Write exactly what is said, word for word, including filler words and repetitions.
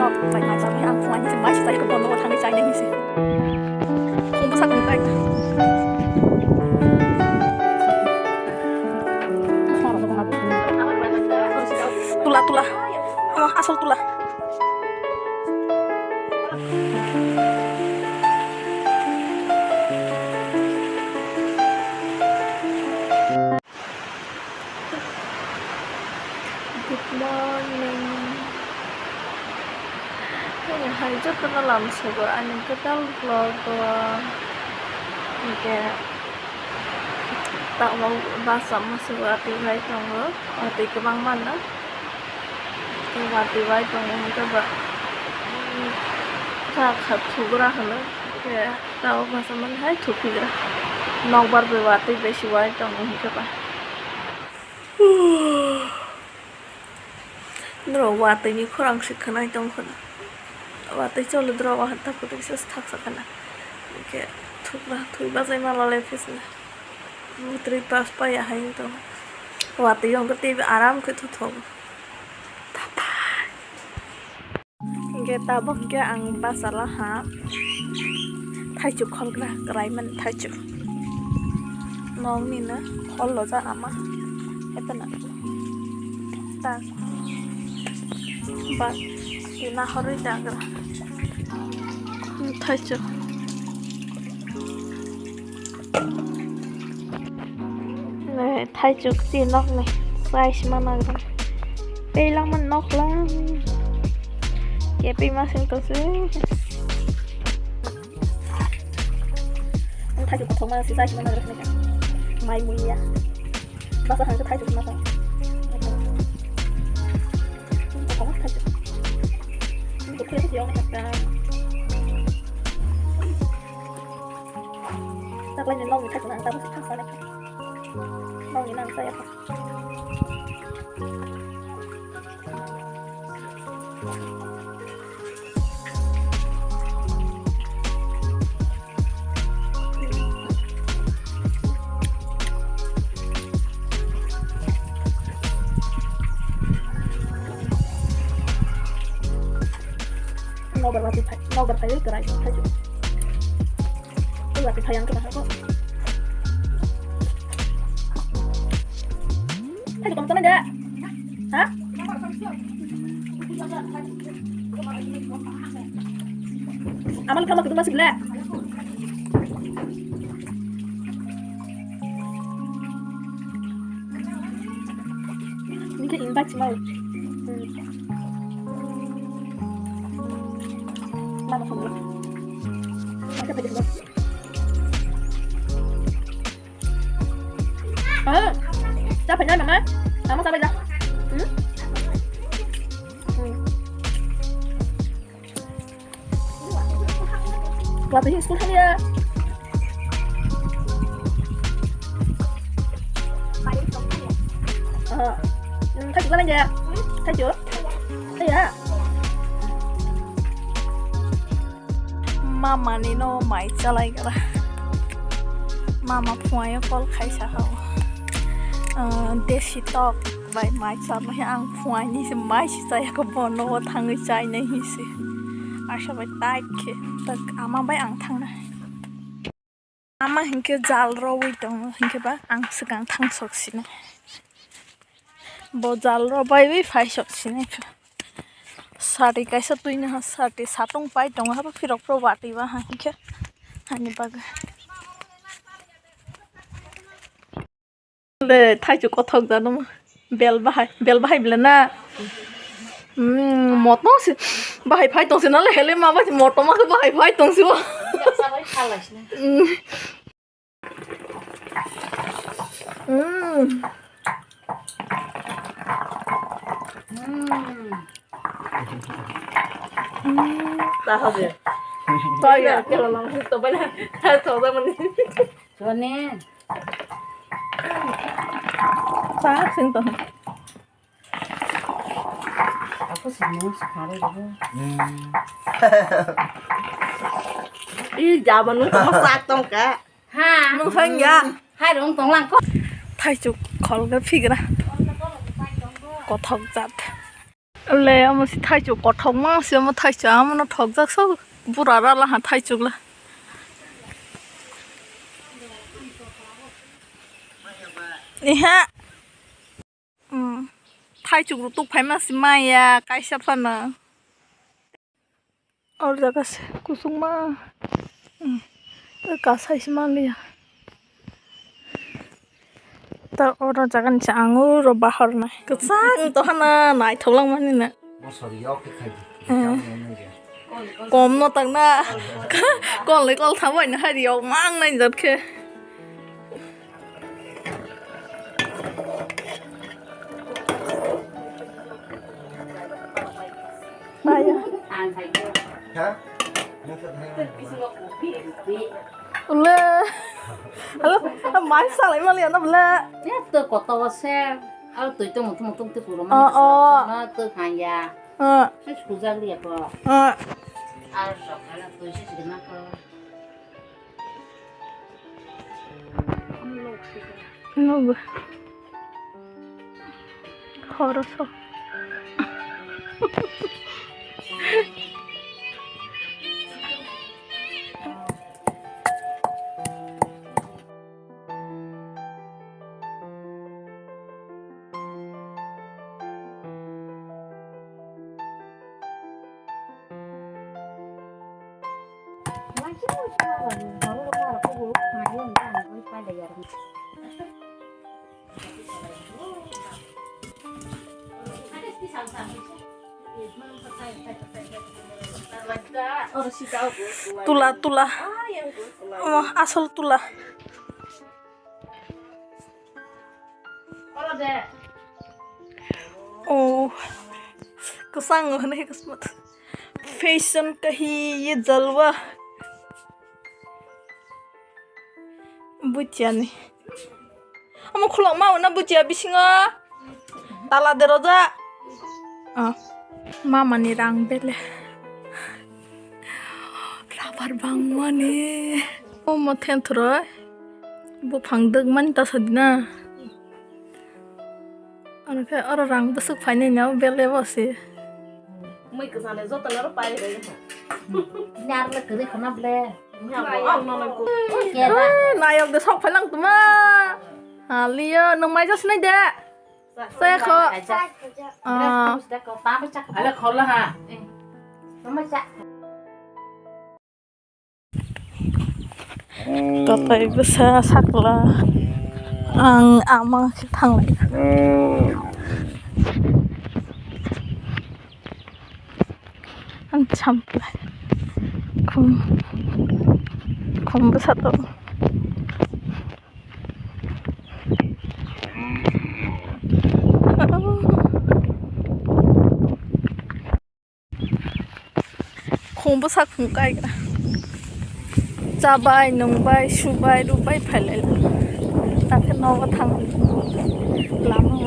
Bai mai chai ang phung ani se mai se chai ko bondo thangwi chai nai se. Khum bwsa tong tai. Tula tula. Oh, asol tula. Good morning. Hai jotono lamsogo ani kwtal vlog o. Hwnkhe tabuk bus o masugo atwi bai tongo, watwi kwbangma no. Watwi bai tongo hwnkhe ba, kha kha thugra hwno. Hwnkhe tabuk bus o mani hai thupigra. Nokbar bai watwi besi bai tongo hwnkhe ba. Norok watwi ni khorang se khwnai tong khwna. Watwi choli drop o hanta kwtwi se thaksa khwna. Hwnkhe thukna thwi bachai ma lalai phisna. Bwtwi pas paiya hai wng tong. Watwi o hwnkhe teibo aram khe thuthogo. Hwnkhe tabuk khe ang bachalaha thaichuk kholgra kwraimani thaichuk. Nokni no khol lojak ama. Hepena ta ba tina horwi dagra thaichuk. Thaichuk si nok ni size ma nagra. Tei langma nok lang. Kepima sing to se. Ang thaichuk kothok ma si size ma nagra. Mai muya. Basa hangke thaichuk ma sa. Kothok ma thaichuk. Ang kothok ya si yong ka. Taklai ni nok ni thaichuk ang tabu si thang sa ne. Nok ni nang sa ya. Nobar wati phai, nobar phai, kwrai phai. Tei watwi phai ang khe nahar kho. Thaichuk tong chana da? Ha? Amal kama kudu masuk le. Ini ke invite mau. Hmm. Mama kamu. Ada apa? Ah, siapa nya mama? Mama siapa ya? Hmm? Hmm. Waktu ini sekolah ya. Ah, hmm, kayu mana ya? Kayu? Iya. Mama ni no mai chalai gra. Mama phuaio call khai sa ha. Ah, desi tok bai mai chalai ang phuaini se mai si chaya ko bono o thangwi chai nai hi se. Asa bai tai khe tak ama bai ang thang nai. Ama hinkhe jal rogwi tongo hinkhe ba ang swkang thang sok sinai. Bo jal rok bai wi phai sok sinai kha. Sari kaisa twi naha sari satung pai tongo habo phirok phiro watwi ba ha hinkhe hani bagwi. Le thaichuk kothok jano bel bahai bel bahai bela na. Hmm, motong si bahai phai tong si na le hele ma ba si motong ma bahai phai tong si bo. Hmm. Hmm. Hmm. Hmm. Tahu dia. Tahu ya. Kalau langsung coba lah. Tahu sama nih. Soalnya. Tahu sih tuh. Aku sih mau sekarang dulu. Hmm. Ih, zaman lu cuma satong kak. Ha. Nung sang ya. Hai rong tong lang ko. Thaichuk kholga phigra. Kothok jat. Le, omo si thaichuk kothokma, si omo thaichuk, amo no thokjak so, bura rala ha thaichuk la. Iha. Hmm. Thaichuk rok tuk phaima si maya, kaisa phano. O jaga se kusukma. Hmm. Kasai se manliya. Ta oro jaga ni se ang uro bahar nai. Kwchang to hana naithok langmani na. Bosor yok khe khai di. Eh. Kom no tang na. Kol le kol thang bai na hari yok mang nai jat khe. Maya. Ha? Ule. Alo, mai salai mali ana bela. Ya to koto se. Alo tui to mutung mutung tu kuro mani. Oh, oh. Sana tu hanya. Oh. Sis kujak liya ko. Oh. Alo sok ana tui sis gena ko. Nugo. Khoroso. Tula, tula. Oh, asol tula. Oh, kwchang hwnwi kwchwng. Fashion kahi ye jalwa. Buchiyani. Omo khulokma wngna buchiya bisingo. Tala de roja. Ah. Mama ni rang bele. Rabar bangmani. Omo thenthwroi. Buphang dwkmani ta sadina. Ano khe oro rang bwswk phainai no bele bo se. Mui kwchang ni joto no pai rwi ha. Nyar le kwrwi khana ble. Nya bo ang no nang ko. Kera. Eh, nayok de sok phailang tuma. Haliyo, nung mai jas nai de. Saya kho. Ah. Ada khola ha. Mama cha. Katai bwsa sakla ang ama khe thanglai. Ang champlai. Khum, khum bwsa to. Khum bwsa khum kaigra. Chabai, nungbai, subai, rubai, phailai. Takhe nogo thang lama.